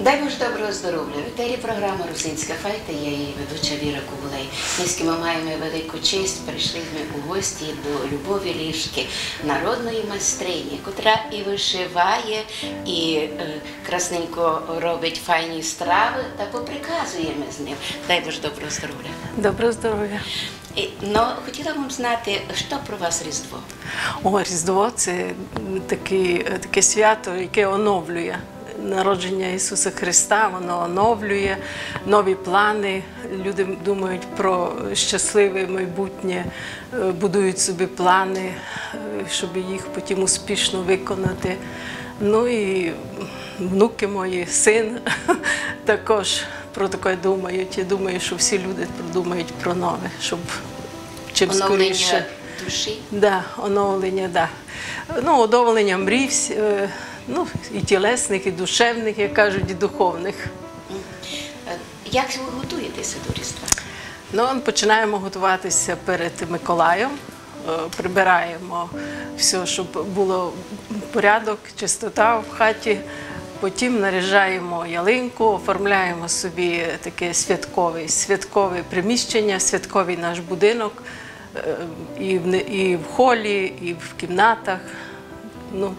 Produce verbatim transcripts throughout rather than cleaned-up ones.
Дай Боже доброго здоровля. В етері програма «Русинська файта», я її ведуча Віра Кубулей. Днеськы мы маєме велику честь, пришли сьме у гості до Любові Лішкы, народної майстрині, котра і вышиває, і, е, красненько робить файні стравы, та поприказуєме з ним. Дай Боже доброго здоровля. Доброго здоровя. І, но, хотіла бым знати, што про вас Різдво? О, Різдво — це такий, таке свято, яке оновлює. Народження Ісуса Христа, воно оновлює, нові плани. Люди думають про щасливе майбутнє, е, будують собі плани, е, щоб їх потім успішно виконати. Ну і внуки мої, син також про таке думають. Я думаю, що всі люди думають про нове, щоб чим скоріше. Оновлення душі? Да, оновлення, да. Ну, оновлення мрій, вс-, е, ну, і тілесних, і душевних, як кажуть, і духовних. Мгм. Е, як вы готуєтеся до Різдва? Ну, починаємо готуватися перед Миколаєм. Е, прибираємо все, щоб було порядок, чистота в хаті. Потім наряжаємо ялинку, оформляємо собі таке святкове, святкове приміщення, святковий наш будинок, е, і в не-, і в холі, і в кімнатах. Ну,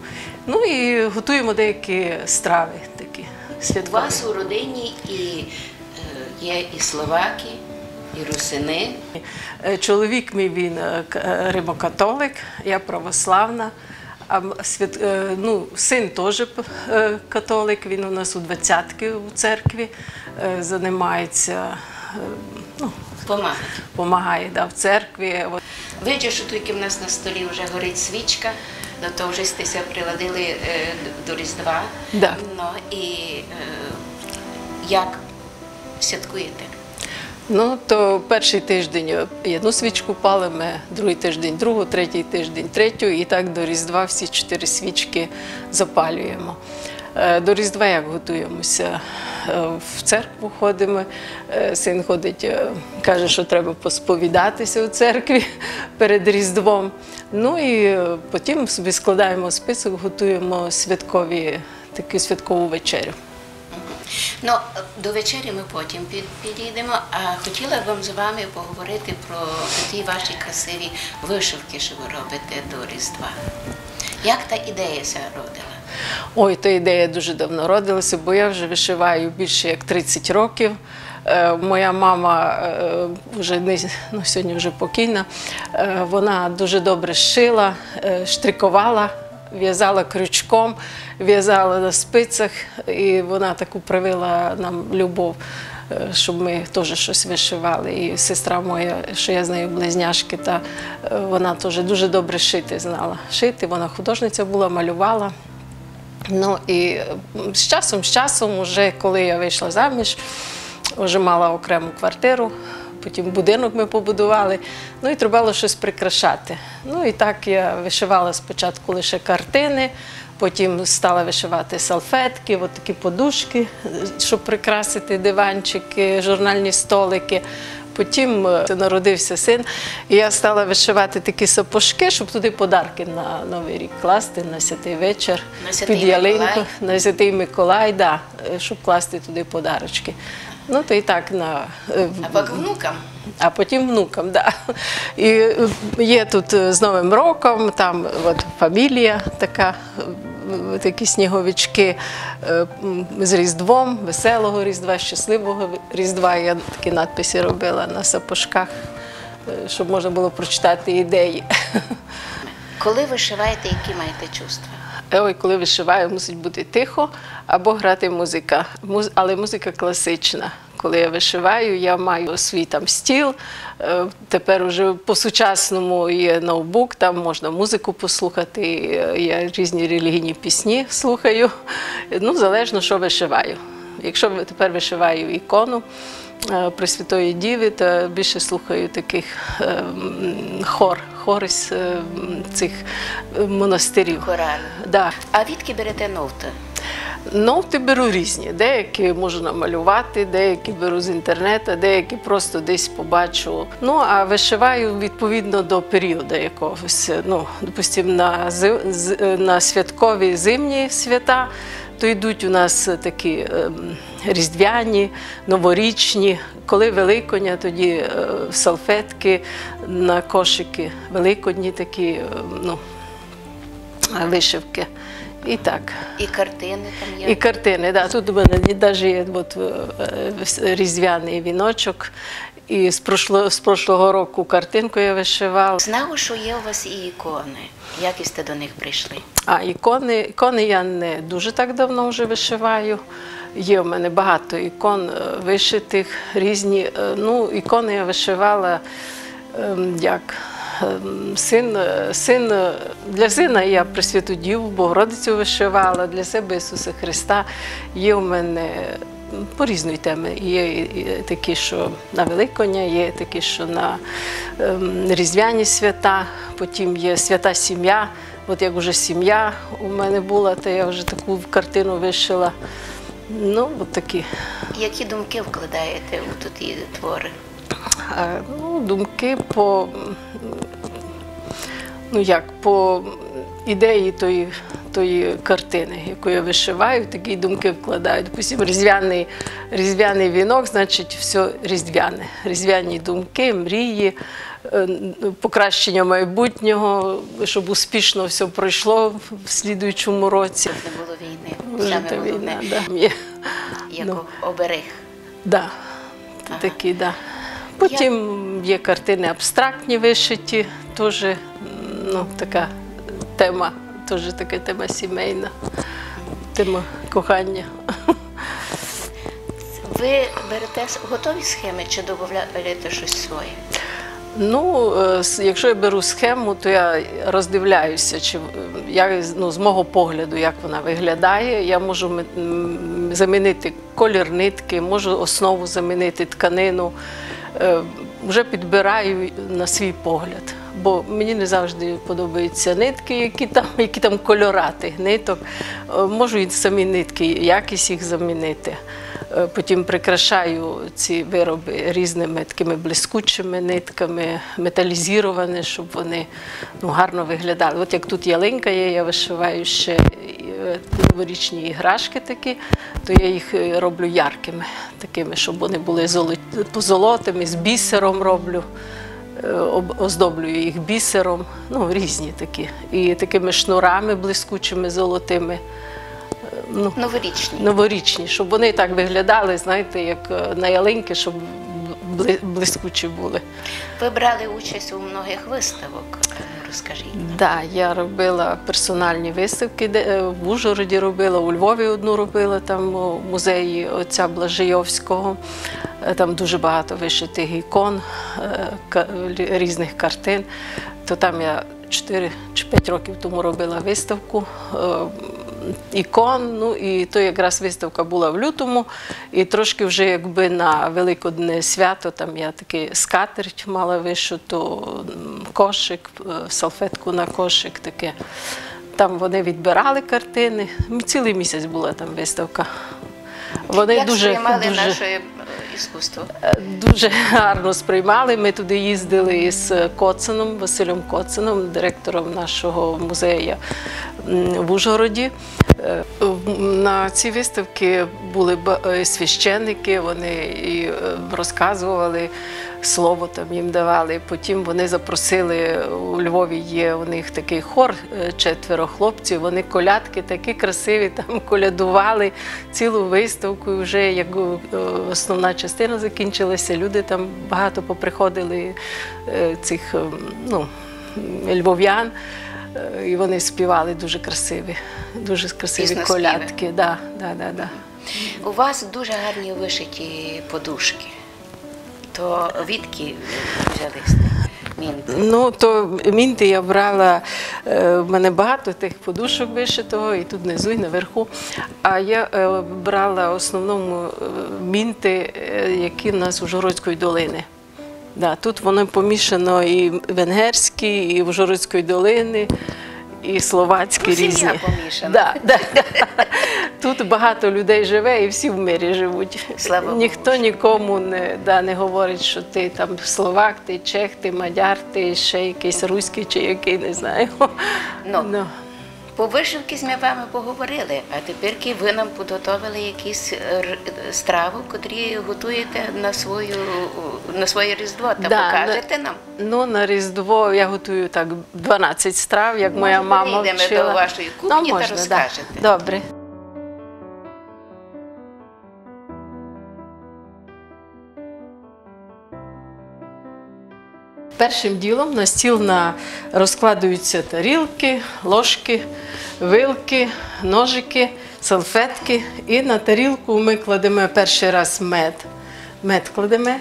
ну і готуємо деякі страви такі святкові. У вас у родині і, е, є і словаки, і русины. Е, чоловік мій, він, е, к-, е, римокатолик, я православна. А м-, свят-, е, ну, син тоже п-, е, католик, він у нас у двадцятки у церкві, е, занимається, е, ну, помагає. Помагає, да, в церкві. От. Виджу, што туйкы в нас на столі вже горить свічка, но то вже сьте ся приладили, е, д-, до Різдва. Да. Но і, е, як святкуєте? Ну, то перший тиждень, е, єдну свічку палиме, другий тиждень другу, третій тиждень третю, і так до Різдва всі чотири свічки запалюємо. Е, до Різдва як готуємося? Е, в церкву ходимо, е, син ходить, е, каже, що треба посповідатися у церкві перед Різдвом. Ну і, е, потім собі складаємо список, готуємо святкові, таку святкову вечерю. Мгм. Ну, до вечері мы потім під-, підійдемо, а хотіла бым з вами поговорити про ті ваші красиві вышивкы, што вы робите до Різдва. Як та ідея ся родила? Ой, та ідея дуже давно родилася, бо я вже вишиваю більше як тридцять років. Е, моя мама, е, вже не, ну, сьогодні вже покійна, е, вона дуже добре шила, е, штриковала, в'язала крючком, в'язала на спицях, і вона таку привила нам любов, е, щоб ми теж щось вишивали. І сестра моя, що я з нею близняшки, та, е, вона теж дуже добре шити знала. Шити, вона художниця була, малювала. Ну і, м, з часом, з часом, уже коли я вийшла заміж, уже мала окрему квартиру, потім будинок ми побудували, ну і треба було щось прикрашати. Ну і так я вишивала спочатку лише картини, потім стала вишивати салфетки, от такі подушки, е, щоб прикрасити диванчики, журнальні столики. Потім, е, народився син, і я стала вишивати такі сапожки, щоб туди подарки на Новий рік класти, на Святий вечір, на Святий Миколай. Під ялинку, на Святий Миколай, да, е, щоб класти туди подарочки. Ну, то і так на, е, а пак внукам? А потім внукам, да. І, е, є тут, е, з Новим роком, там от фамілія така, е, такі сніговички, е, м, з Різдвом, веселого Різдва, щасливого Різдва. Я такі надписи робила на сапожках, е, щоб можна було прочитати ідеї. Коли вишиваєте, які маєте чувства? Ой, коли вишиваю, мусить бути тихо або грати музика. Муз-, але музика класична. Коли я вишиваю, я маю свій там стіл. Е, тепер уже по-сучасному є ноутбук, там можна музику послухати, е, я різні релігійні пісні слухаю. Ну, залежно, що вишиваю. Якщо ви-, тепер вишиваю ікону, е, Пресвятої Діви, то більше слухаю таких, е, м, хор, хори з, е, м, цих, е, монастирів. Хоралів. Да. А відки берете ноты? Ноты беру різні. Деякі можу намалювати, деякі беру з інтернету, деякі просто десь побачу. Ну, а вишиваю відповідно до періоду якогось. Ну, допустим, на зи-, з-, на святкові зимні свята, То йдуть у нас такі, ем, різдвяні, новорічні. Коли Великодня, тоді, е, салфетки на кошики, великодні такі, е, ну, вишивки. І так. І картины там є? І картины, да. Тут у мене навіть є от, е, різдвяний віночок. І з прошло-, з прошлого року картинку я вишивала. Знав, што є у вас і іконы. Як сьте до них прийшли? А іконы, іконы я не дуже так давно вже вишиваю. Є в мене багато ікон, е, вишитих, різні. Е, ну, іконы я вишивала, ем, як, ем, син, е, син, е, для сина я Пресвяту Діву, Богородицю вишивала, для себе Ісуса Христа. Є в мене, м, по різної теми. Є і, і такі, що на Великодня, є такі, що на, ем, різдвяні свята, потім є свята сім'я. От як вже сім'я у мене була, то я вже таку картину вишила. Ну, от такі. Які думки вкладаєте у такі творы? А, ну, думки по, ну як, по ідеї тої, тої картини, яку я вишиваю, такі думки вкладаю. Допустим, різдвяний, різдвяний вінок, значить, все різдвяне. Різдвяні думки, мрії, е, покращення майбутнього, щоб успішно все пройшло в слідуючому році. Не было війны. Вже Саме та головне. Війна, да. Є. Як Ну. оберег. Да, такі, да. Потім є картины абстрактні вишиті, тоже, ну, така тема, тоже така тема сімейна, тема кохання. Ви берете с- готові схемы чи добавляєте щось своє? Ну, е, с- якщо я беру схему, то я роздивляюся, чи в- я, ну, з мого погляду, як вона виглядає, я можу м- м, замінити колір нитки, можу основу замінити, тканину. Е, Вже підбираю на свій погляд, бо мені не завжди подобаються нитки, які там, які там кольора тих ниток. Е, Можу і самі нитки, якість їх замінити. Е, Потім прикрашаю ці вироби різними такими блискучими нитками, металізовані, щоб вони, ну, гарно виглядали. От як тут ялинка є, я вишиваю ще, е, новорічні іграшки такі, то я їх, е, роблю яркими, такими, щоб вони були золо- позолотими, з бісером роблю, е, об- оздоблюю їх бісером, ну, різні такі. І такими шнурами блискучими золотими. Е, Ну, Новорічні. Новорічні, щоб вони так виглядали, знаєте, як, е, на ялинки, щоб бли- блискучі були. Ви брали участь у многих выставках. А ну, розкажіть. Да, я робила персональні виставки, де, е, в Ужгороді робила, у Львові одну робила, там у музеї отця Блажайовського. Е, Там дуже багато вишитих ікон, е, ка- лі- різних картин. То там я чотири чи п'ять років тому робила виставку, е, ікон. Ну і то якраз виставка була в лютому, і трошки вже якби на Великодне свято там я таке скатерть мала вишиту, м, кошик, е, салфетку на кошик таке. Там вони відбирали картини. М, Цілий місяць була там виставка. Вони Як дуже, сприймали дуже, наше е, іскусство? е, дуже гарно сприймали. Ми туди їздили із, е, Коцином, Василем Коцином, директором нашого музею, м, в Ужгороді. Е, в- На цій виставці були ба- е, священники, вони і, е, розказували слово, там їм давали. Потім вони запросили, у Львові є у них такий хор, е, четверо хлопців, вони колядки такі красиві там колядували цілу виставку. І вже як, е, основна частина закінчилася, люди там багато поприходили, е, цих, е, ну, львов'ян, е, і вони співали дуже красиві, дуже красиві Піснеспіви. Колядки. Да, да, да, да. У вас дуже гарні вишиті подушки. То відки взяли сте мінти? Ну, то мінти я брала, е, в мене багато тих подушок вишитого, і тут внизу, і наверху. А я, е, брала в основному, е, мінти, е, які в нас Ужгородської долини. Да, тут воно помішано і венгерські, і Ужгородської долини, і словацькі. Ну, сім'я різні. Помішана. Да, да. Тут багато людей живе, і всі в мирі живуть. Слава Богу. Ніхто нікому не, да, не говорить, що ти там словак, ти чех, ти мадяр, ти ще якийсь руський чи який, не знаю. Ну. Ну. По вышивці сьме вами поговорили, а тепер вы нам підготовили якусь, е, р-, страву, котру готуєте на свою, на своє Різдво, та Да, покажете на-, нам? Ну, на Різдво я готую так дванадцять страв, як моя мама вчила. Може, перейдеме до вашої кухні та розкажете? Ну, можна, да. Добре. Першим ділом на стіл на-, розкладуються тарілки, ложки, вилки, ножики, салфетки. І на тарілку ми кладеме перший раз мед. Мед кладеме.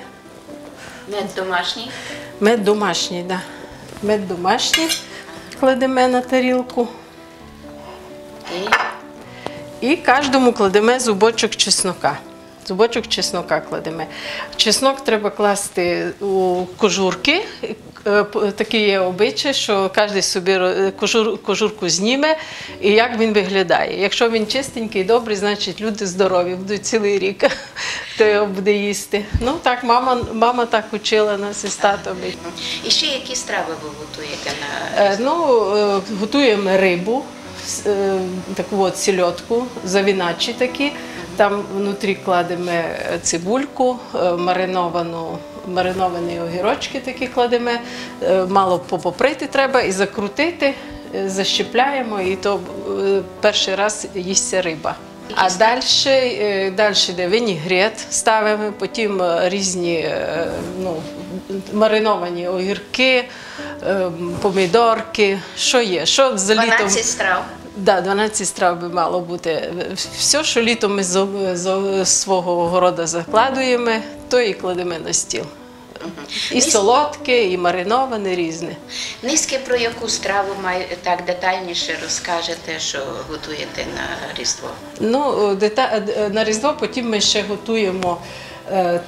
Мед домашній? Мед домашній, да. Мед домашній кладеме на тарілку. І? І каждому кладеме зубочок чеснока. Зубочок чеснока кладеме. Чеснок треба класти у кожурки. Е, п-, таке є обычай, што каждый собі ро-, е, кожур-, кожурку зніме, і як він виглядає. Якщо він чистенькый, добрый, значить, люди здорові будуть цілый рік, хто його буде їсти. Ну, так мама, мама так учила нас із татом. І ще які стравы вы готуєте на Е, Різдво? Ну, е, готуєме рыбу, с-, е, таку от сільодку, завіначі такі. Там внутрі кладеме, е, цибульку, е, мариновану, мариновані огірочки такі кладеме. Е, мало попоприти треба і закрутити, е, защіпляємо, і то, е, перший раз їсть ся рыба. А дальше, е, дальше йде вінегрет, ставиме, потім, е, різні, е, ну, мариновані огірки, е, помідорки, што є, што за літом. Дванадцять страв. Да, дванадцять страв би мало бути. Всьо, што літом ми з, з свого города закладуєме, то і кладеме на стіл. Мгм. І солодке, і мариноване, різне. Низько про яку страву май-, так детальніше розкажете, што готуєте на Різдво? Ну, дета-, е, на Різдво потім ми ще готуємо, е,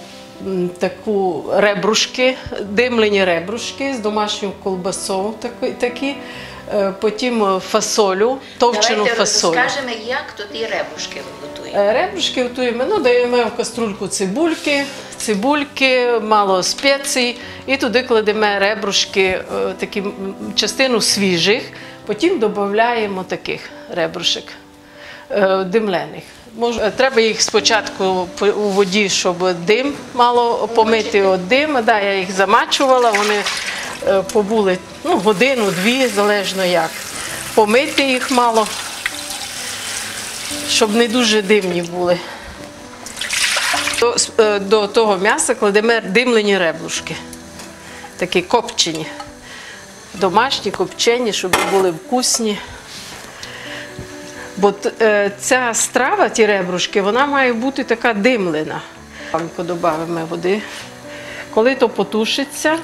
м, таку ребрушки, димлені ребрушки з домашньою колбасою такі, такі. Е, потім, е, фасолю, товчену фасолю. Давайте розкажеме, як тоді ребрушки ви готуєте. Е, ребрушки готуєме, ну, даєме в каструльку цибульки, цибульки, мало спецій, і туды кладеме ребрушки, е, такі, м, частину свіжих, потім добавляємо таких ребрушек, е, димлених. Мож-, е, треба їх спочатку п-, у воді, щоб дим мало помити од дим. Да, я їх замачувала, вони, е, побули, ну, годину-дві, залежно як. Помити їх мало, щоб не дуже димні були. До, е, до того м'яса кладеме димлені ребрушки, такі копчені. Домашні, копчені, щоб були вкусні. Бо т-, е, ця страва, ті ребрушки, вона має бути така димлена. Маленько добавиме води. Коли то потушиться,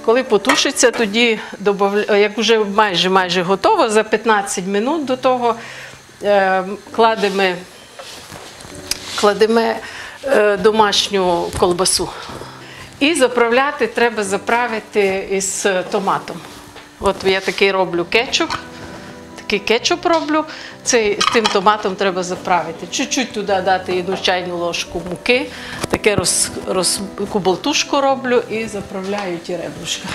коли потушиться, тоді добавля-, як уже майже, майже готово, за пятнадцять минут до того, е, кладеме, кладеме, е, домашню колбасу. І заправляти треба заправити із томатом. От я такий роблю кетчуп. Такий кетчуп роблю. Цей, з тим томатом треба заправити. Чуть-чуть туди дати одну чайну ложку муки, таке роз-, роз-, таку болтушку роблю і заправляю ті ребрушка.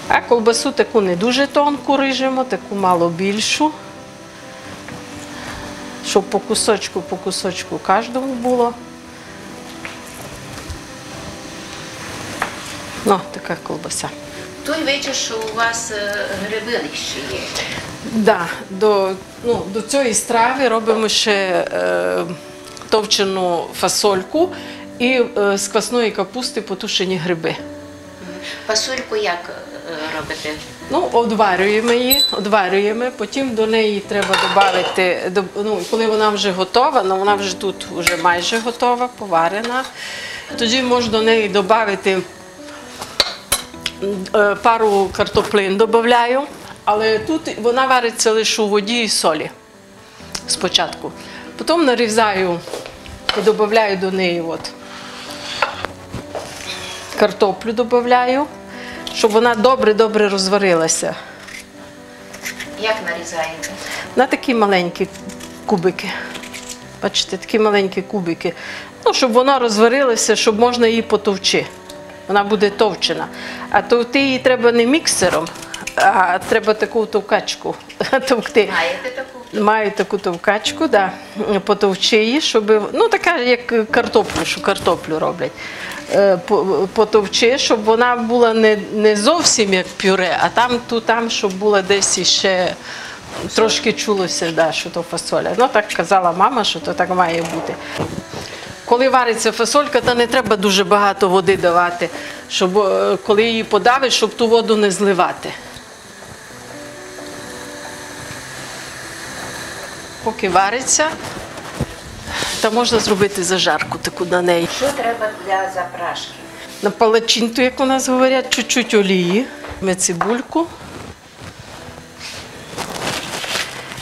А колбасу таку не дуже тонку ріжемо, таку мало більшу. Щоб по кусочку, по кусочку каждому було. Ну, така колбаса. Той виджу, што у вас, е, грибы іщи є. Да, до, ну, до цієї страви робимо ще, е, товчену фасольку і, е, з квасної капусти потушені грибы. Фасольку як, е, робите? Ну, одварюєме її, одварюєме, потім до неї треба добавити, до-, ну, коли вона вже готова, ну, вона вже тут вже майже готова, поварена, тоді можна до неї добавити, е, пару картоплин добавляю, але тут вона вариться лише у воді і солі. Спочатку. Потім нарізаю і добавляю до неї от картоплю, добавляю, щоб вона добре-добре розварилася. Як нарізаєте? На такі маленькі кубики. Бачите, такі маленькі кубики. Ну, щоб вона розварилася, щоб можна її потовчи. Вона буде товчена. А товти її треба не міксером, А треба таку товкачку товкти. Маєте таку? Маю таку товкачку, да. Потовчи її, щоб, ну, така, як картоплю, що картоплю роблять. Е, по-, потовчи, щоб вона була не, не зовсім як пюре, а там, ту, там, щоб була десь іще трошки чулося, да, що то фасоля. Ну, так казала мама, що то так має бути. Коли вариться фасолька, то не треба дуже багато води давати, щоб, е, коли її подавиш, щоб ту воду не зливати. Поки вариться, та можна зробити зажарку таку на неї. Що треба для запрашки? На палачинту, як у нас говорять, чуть-чуть олії, ми цибульку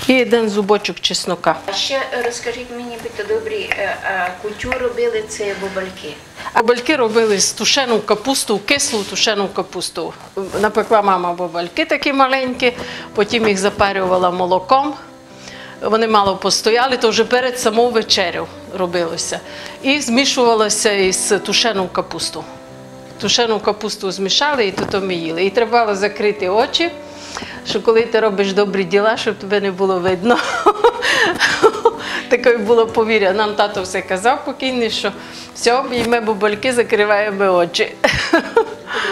і один зубочок чеснока. А ще розкажіть мені, будьте добрі, е, а кутю робили це бобальки? А бобальки робили з тушену капусту, кислу тушену капусту. Напекла мама бобальки такі маленькі, потім їх запарювала молоком. Вони мало постояли, то вже перед саму вечерю робилося. І змішувалося із тушену капусту. Тушену капусту змішали і то, то ми їли. І треба було закрити очі, що коли ти робиш добрі діла, щоб тебе не було видно. Таке було повір'я. Нам тато все казав покійний, що все, їмо бобальки, закриваємо очі.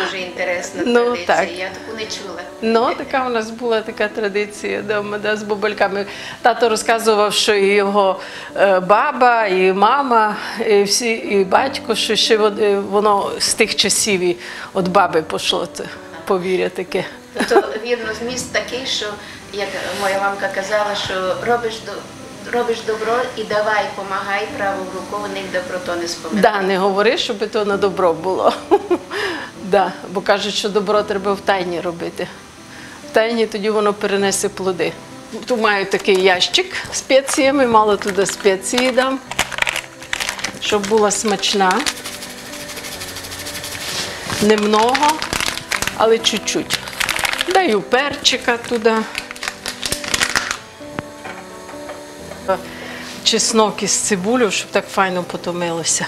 Дуже інтересна традиція, я таку не чула. Ну, така у нас була така традиція дома, да, з бобальками. Тато розказував, що і його, е, баба, і мама, і всі, і батько, що ще вон-, е, воно з тих часів і від баби пішло це повір'я таке. Тобто, вірно, зміст такий, що, як моя мамка казала, що робиш до-, робиш добро і давай, помагай правою рукою, нігде про то не споминай. Да, не говори, щоб то на добро було. Да, бо кажуть, що добро треба в тайні робити. В тайні тоді воно перенесе плоди. Тут маю такий ящик з спеціями, мало туди спеції дам, щоб була смачна. Немного, але чуть-чуть. Даю перчика туди. Чеснок із цибулею, щоб так файно потомилося.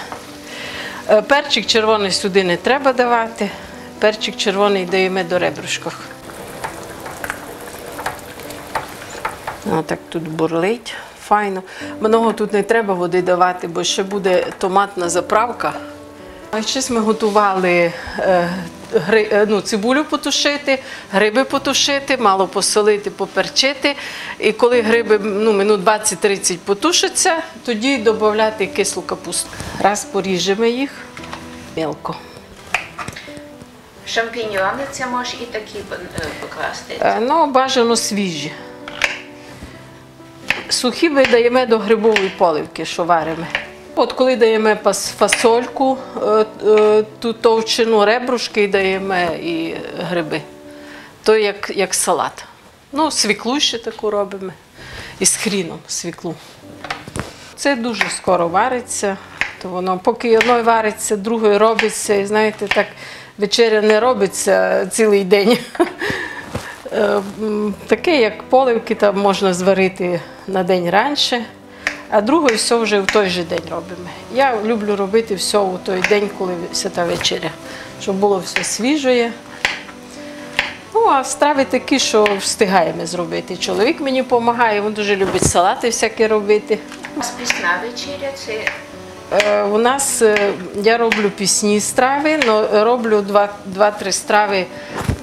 Е, перчик червоний сюди не треба давати. Перчик червоний даємо до ребрышків. А так тут бурлить. Файно. Много тут не треба води давати, бо ще буде томатна заправка. А ще ми готували, е, гри-, е, ну, цибулю потушити, гриби потушити, мало посолити, поперчити. І коли гриби, ну, минут двадцять-тридцять потушаться, тоді додати кислу капусту. Раз поріжемо їх мелко. Шампіньйони це можеш і такі, е, покласти? Е, ну, бажано свіжі. Сухі ми даємо до грибової поливки, що варимо. От коли даємо пас-, фасольку, е, е, ту товчену, ребрушки, даємо і гриби. То як, як салат. Ну, свіклу ще таку робимо. Із хріном свіклу. Це дуже скоро вариться, то воно, поки одної вариться, другої робиться, і, знаєте, так вечеря не робиться цілий день. Е, м, таке, як поливки, там можна зварити на день раніше, а другої все вже в той же день робимо. Я люблю робити все у той день, коли Свята Вечеря, щоб було все свіжоє. Ну, а страви такі, що встигаємо зробити. Чоловік мені помагає, він дуже любить салати всякі робити. А пісна вечеря це? Е, у нас, е, я роблю пісні страви, но роблю два, два-три страви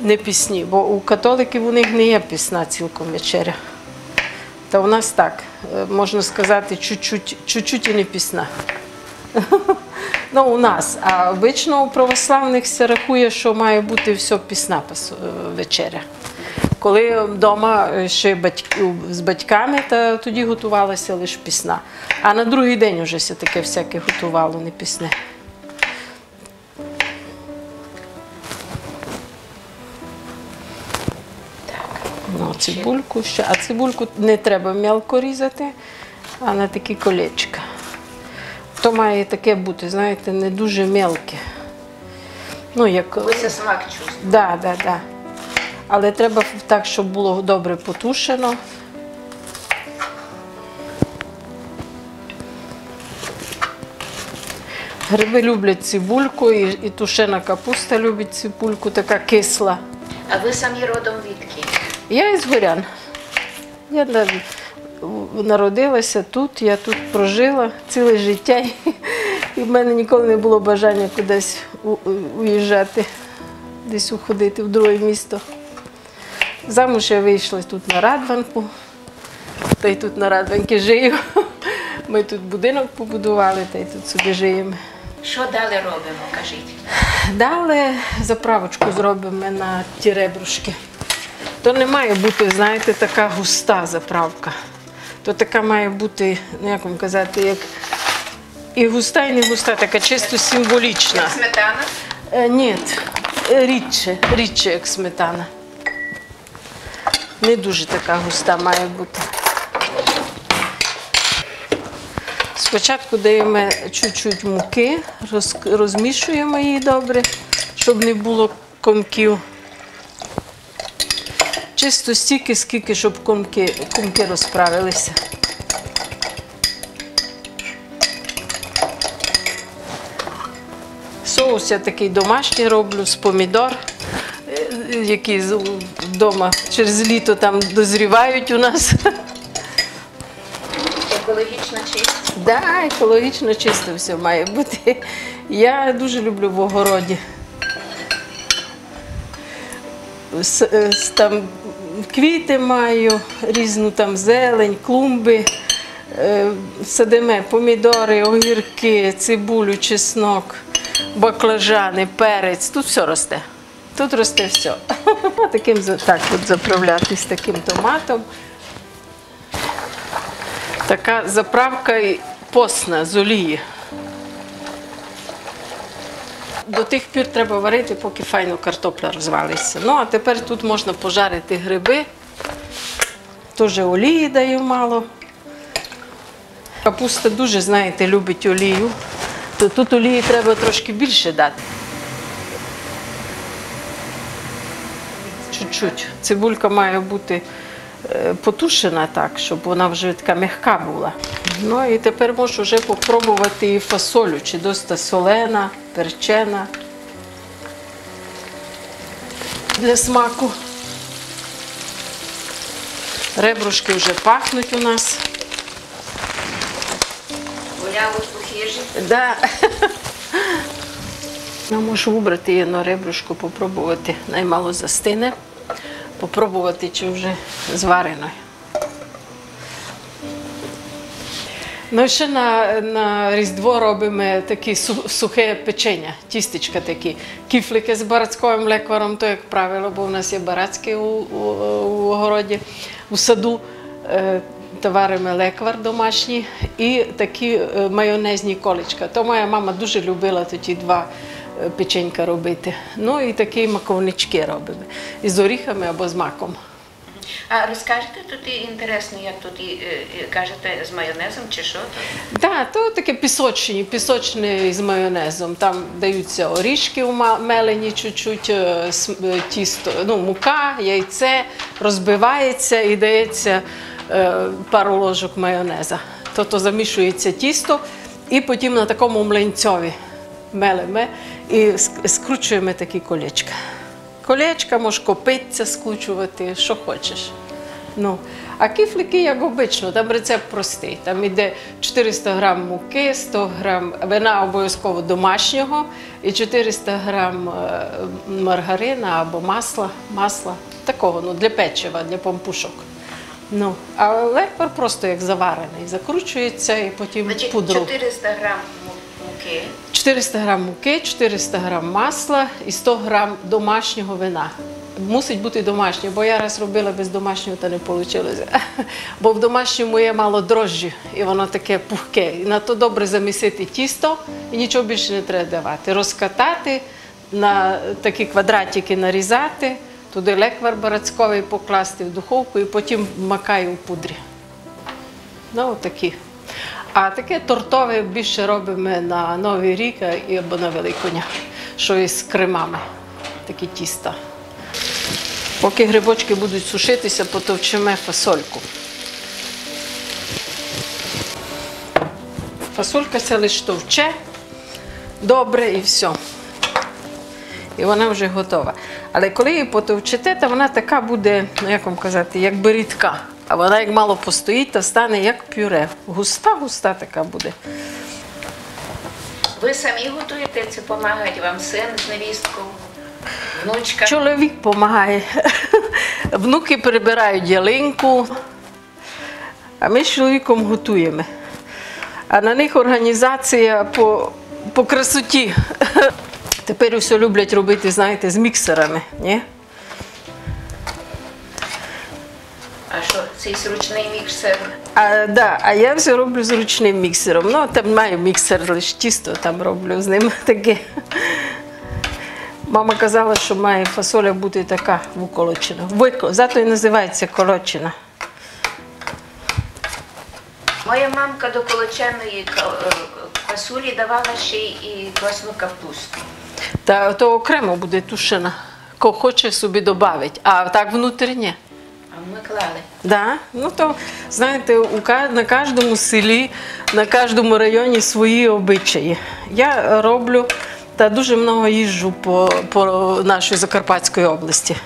не пісні, бо у католиків у них не є пісна цілком вечеря. Та у нас так, е, можна сказати, чуть-чуть, чуть-чуть і не пісна. Ну, у нас. А обично у православних се рахує, що має бути все пісна пас-, е, вечеря. Коли вдома, е, ще батьк-, з батьками, та тоді готувалася лише пісна. А на другий день уже все таке всяке готувало, не пісне. Так. Ну, цибульку ще. А цибульку не треба мелко різати, а на такі колечка. То має таке бути, знаєте, не дуже мелке. Ну, як... Аби ся смак чувствовав. Да, да, да. Але треба так, щоб було добре потушено. Гриби люблять цибульку, і, і тушена капуста любить цибульку, така кисла. А вы самі родом відки? Я із Горян. Я на-, народилася тут, я тут прожила ціле життя, і в мене ніколи не було бажання кудись у-, у-, уїжджати, десь уходити в друге місто. Замуж я вийшла тут на Радванку, та й тут на Радванці жию. Ми тут будинок побудували, та й тут собі живемо. Што далі робимо, кажіть? Далі заправочку зробимо на ті ребрушки. То не має бути, знаєте, така густа заправка. То така має бути, ну, як вам казати, як і густа, і не густа, така чисто символічна. Як сметана? Е, ні, е, рідше, рідше, як сметана. Не дуже така густа має бути. Спочатку даємо чуть-чуть муки, роз-, розмішуємо її добре, щоб не було комків. Чисто стільки, скільки, щоб комки, комки розправилися. Соус я такий домашній роблю з помідор, е, які з-, вдома через літо там дозрівають у нас. Екологічно чисто? Да, екологічно чисто все має бути. Я дуже люблю в огороді. С-, е, с-, там квіти маю, різну там зелень, клумби. Е, садиме помідори, огірки, цибулю, чеснок, баклажани, перець. Тут все росте. Тут росте все. Таким за-, так от заправляти з таким томатом. Така заправка і постна з олії. До тих пір треба варити, поки файно картопля розвалиться. Ну, а тепер тут можна пожарити гриби. Тоже олії даю мало. Капуста дуже, знаєте, любить олію. То тут олії треба трошки більше дати. Чуть-чуть. Цибулька має бути, е, потушена так, щоб вона вже така м'яка була. Ну і тепер можу вже попробувати і фасолю, чи доста солена, перчена. Для смаку. Ребрушки вже пахнуть у нас. Гуляв у хижі. Да. Ну, можу вибрати одну ребрушку, попробувати. Най мало застине. Попробувати, чи вже зварено. Ну, ще на, на Різдво робимо такі су-, сухе печеня, тістечка такі. Кіфлики з барацковим лекваром, то як правило, бо в нас є барацькі у, у, у городі, у саду. Е, та варимо леквар домашній і такі, е, майонезні колечка. То моя мама дуже любила тоді два, е, печенька робити. Ну і такі маковнички робимо. Із оріхами або з маком. А розкажете тут і інтересно, як тут і, е, е, кажете, з майонезом чи що тут? Да, то таке пісочні, пісочне з майонезом. Там даються орішки у ма-, мелені чуть-чуть, е, с-, е, тісто, ну, мука, яйце, розбивається і дається, е, пару ложок майонеза. Тобто замішується тісто і потім на такому млинцьові мелеме і ск-, скручуємо такі колечка. Колечка, можеш копиця скручувати, що хочеш. Ну, а кіфлики, як обично, там рецепт простий. Там іде чотириста грам муки, сто грам вина обов'язково домашнього і чотириста грам, е, маргарина або масла, масла такого, ну, для печива, для пампушок. Ну, а леквар просто як заварений, закручується і потім... Значить, пудру. Чотириста грам му-, муки. Чотириста грам муки, чотириста грам масла і сто грам домашнього вина. Мусить бути домашнє, бо я раз робила без домашнього, та не получилося. Бо в домашньому є мало дрожжі, і воно таке пухке. І на то добре замісити тісто, і нічого більше не треба давати. Розкатати, на такі квадратики нарізати, туди леквар барацьковий покласти в духовку і потім макаю в пудрі. Ну, отакі. А таке тортове більше робимо на Новий рік, а, і або на Великодня, що із кремами, такі тіста. Поки грибочки будуть сушитися, потовчеме фасольку. Фасолька ся лиш товче добре і всьо. І вона вже готова. Але коли її потовчете, то вона така буде, ну, як вам казати, якби рідка. А вона як мало постоїть, то стане як пюре. Густа, густа така буде. Ви самі готуєте, чи помагають вам син з невісткою, внучка? Чоловік помагає. Внуки прибирають ялинку, а ми з чоловіком готуємо. А на них організація по, по красоті. Тепер усе люблять робити, знаєте, з міксерами, ні? А що, цей ручний міксер? А, да, а я все роблю з ручним міксером. Ну, там маю міксер, лише тісто там роблю з ним таке. Мама казала, що має фасоля бути така выколочена. Выко-, зато і називається колочена. Моя мамка до колоченої ка-, е, квасолі давала ще й і квасну капусту. Та то окремо буде тушена. Ко хоче, собі добавить, а так внутрі ні. А ми клали. Да? Ну то, знаєте, у ка-, на кожному селі, на кожному районі свої обичаї. Я роблю та дуже много їжджу по, по нашій Закарпатській області.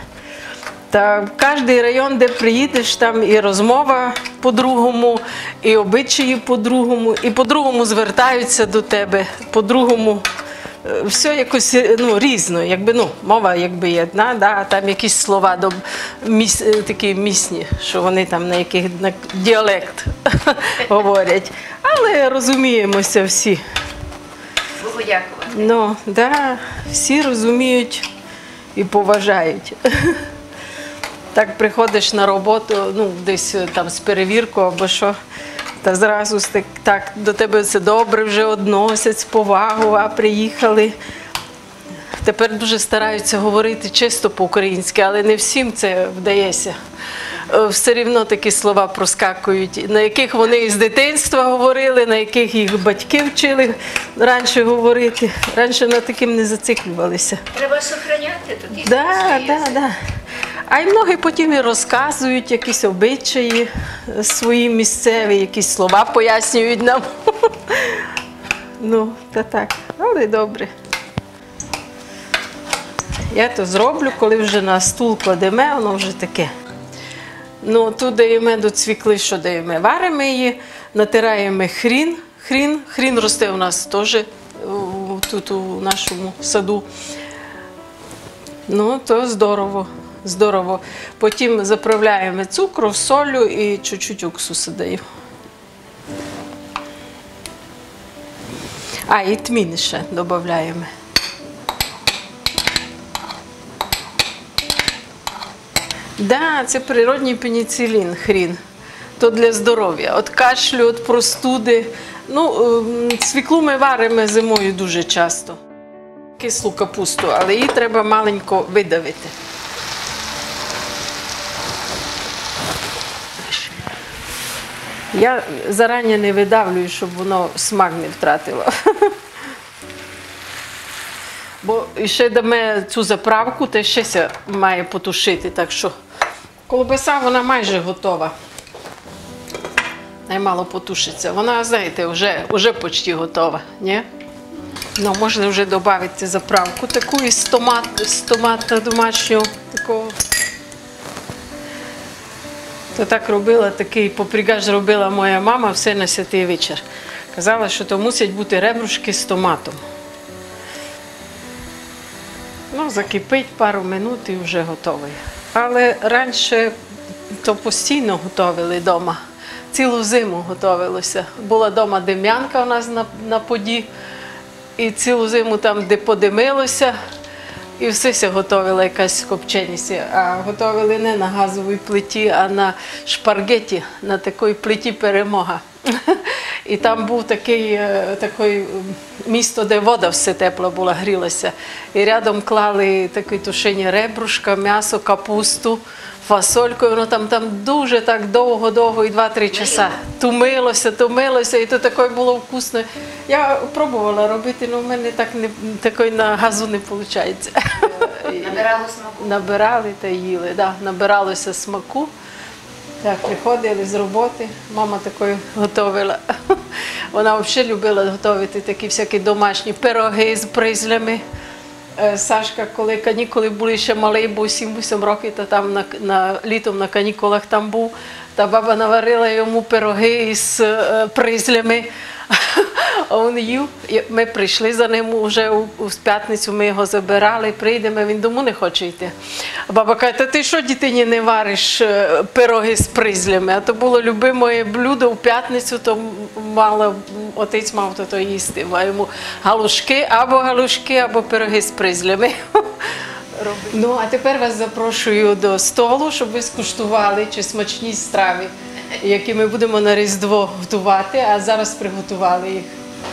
Та кожен район, де приїдеш, там і розмова по-другому, і обичаї по-другому, і по-другому звертаються до тебе, по-другому. Е, все якось, ну, різно, якби, ну, мова якби єдна, да, а там якісь слова до, міс-, е, такі місні, що вони там на яких, на діалект говорять. Але розуміємося всі. Богу дякувати. Ну, да, всі розуміють і поважають. Так приходиш на роботу, ну, десь, е, там з перевіркою або що, та зразу с-, так, так до тебе все добре вже односять, з повагою, а приїхали. Тепер дуже стараються говорити чисто по-українськи, але не всім це вдається. Е, все рівно такі слова проскакують, на яких вони із дитинства говорили, на яких їх батьки вчили раніше говорити. Раніше над таким не зациклювалися. Треба сохраняти тоді. Да, да, да. А й многі потім і розказують якісь обичаї, е, свої місцеві, якісь слова пояснюють нам. Ну, та так, але добре. Я то зроблю, коли вже на стул кладеме, воно вже таке. Ну, тут даєме до цвіклы, що даєме? Варимо її, натираємо хрін. Хрін, хрін росте у нас теж, у, тут у нашому саду. Ну, то здорово, здорово. Потім заправляємо цукром, соллю і чуть-чуть уксусу даю. А, і тмін ще добавляємо. Да, це природній пеніцилін, хрін. То для здоров'я. От кашлю, от простуди. Ну, ем, свіклу ми варимо зимою дуже часто. Кислу капусту, але її треба маленько видавити. Я зарані не видавлюю, щоб воно смак не втратило. Бо ще даме цю заправку, та ще ся має потушити, так що колбаса, вона майже готова. Най мало потушиться. Вона, знаєте, вже, вже почти готова, ні? Ну, можна вже добавити заправку таку із томат, з томата домашнього, такого. То так робила, такий попріґаш робила моя мама все на святий вечір. Казала, що то мусять бути ребрушки з томатом. Ну, закипить пару минут і вже готовий. Але раніше то постійно готовили дома. Цілу зиму готовилося. Була дома дим'янка у нас на, на поді, і цілу зиму там, де подимилося, і все ся готовила якась копченість. А готовили не на газовій плиті, а на шпарґеті, на такій плиті Перемога. І там був такий, е, такий, м, місто, де вода все тепла була, грілася. І рядом клали такі тушені ребрушка, м'ясо, капусту, фасольку. І воно там, там дуже так довго-довго, і два-три часа тумилося, тумилося, і то таке було вкусне. Я пробувала робити, але в мене так не, такої на газу не виходить. Набирало смаку? Набирали та їли, да, набиралося смаку. Так, приходили з роботи, мама такої готовила. Вона взагалі любила готовити такі всякі домашні пироги з бризлями. Е, Сашка, коли канікулы были, ще малый быв, сім-вісім років, та там на, на, літом на канікулах там быв, та баба наварила йому пироги із е, призлями. А він їв. І мы прийшли за ним уже у, у пятницю, мы його забирали, прийдеме, він дому не хоче йти. А баба каже: «Та ты што, дітині, не вариш е, пироги з призлями?» А то было любимоє блюдо у пятницю, то мала, отець мав то, то їсти. А йому галушкы, або галушкы, або пироги з призлями. Ну, а тепер вас запрошую до столу, щоб вы скуштували, чи смачні стравы, які мы будемо на Різдво готувати, а зараз приготували їх.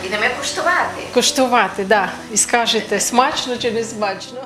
Ідеме куштувати. Куштувати, да. І скажете, смачно чи не смачно.